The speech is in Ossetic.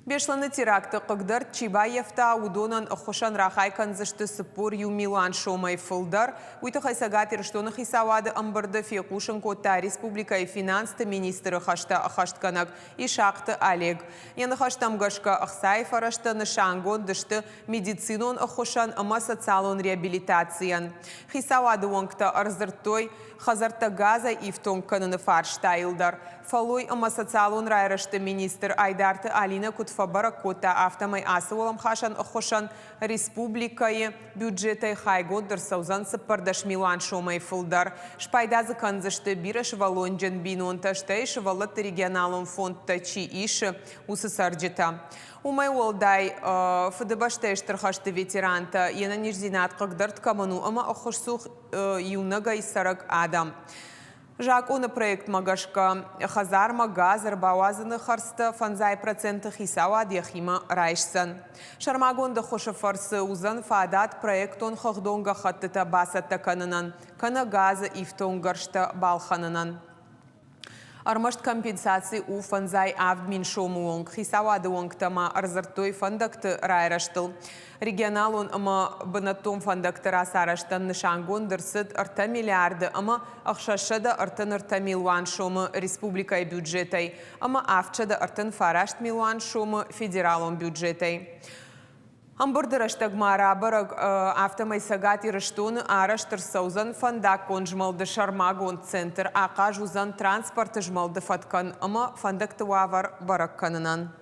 Беслӕны теракты хъыгдӕрд чи баййӕфта, уыдонӕн ӕххуысӕн рахай кӕндзысты 41 милуан сомӕй фылдӕр. Уый тыххӕй Цӕгат Ирыстоны хицауады ӕмбырды фехъусын кодта республикӕйы финансты министры хӕстӕ ӕххӕстгӕнӕг Исахъты Олег. Йӕ ныхӕстӕм гӕсгӕ, ӕхцайы фӕрӕзтӕ нысангонд сты медицинон ӕххуысӕн ӕмӕ социалон реабилитацийӕн. Хицауады уӕнгтӕ ӕрдзырдтой хӕдзӕрттӕ газӕй ифтонг кӕныны фарстайыл дӕр. Фӕллой ӕмӕ социалон райрӕзты министр Айдарты Алинӕ куыд фӕбӕрӕг кодта, афтӕмӕй ацы уӕлӕмхасӕн ӕххуысӕн республикӕйы бюджетӕй хайгонд ӕрцӕудзӕн 14 милуан сомӕй фылдӕр. Спайда дзы кӕндзысты бирӕсывӕллонджын бинонтӕ, стӕй сывӕллӕтты регионалон фондтӕ чи исы, уыцы цӕрджытӕ. Уымӕй уӕлдай, Фыдыбӕстӕйы Стыр хӕсты ветерантӕ, йе нӕниздзинад хъыгдӕрд кӕмӕн у ӕмӕ ӕххуысцух иунӕгӕй цӕрӕг адӕм. Закъоны проектмӕ гӕсгӕ, хӕдзармӕ газ ӕрбауадзыны хӕрдзтӕ 5% хицауад йӕхимӕ райсдзӕн. Сӕрмагонд ӕххуысы фӕрцы уыдзӕн фадат проектон-хыгъдон гӕххӕттытӕ бацӕттӕ кӕнынӕн, кӕнӕ газы ифтонггӕрзтӕ балхӕнынӕн. Ӕрмӕст компенсаци у 57 000 сомы онг. Хицауады уӕнгтӕ ма ӕрдзырдтой фӕндӕгты райрӕзтыл. Регионалон ӕмӕ бынӕттон фӕндӕгты рацарӕзтӕн нысангонд ӕрцыд 3 миллиарды ӕмӕ 633 милуан сомы республикӕйы бюджетӕй ӕмӕ 739 милуан сомы федералон бюджетӕй. Ӕмбырды рӕстӕг ма рабӕрӕг, афтӕмӕй Цӕгат Ирыстоны арӕзт ӕрцӕудзӕн фӕндаггон змӕлды сӕрмагонд центр, ахъаз уыдзӕн транспорты змӕлды фӕткӕн ӕмӕ фӕндӕгты уавӕр бӕрӕг кӕнынӕн.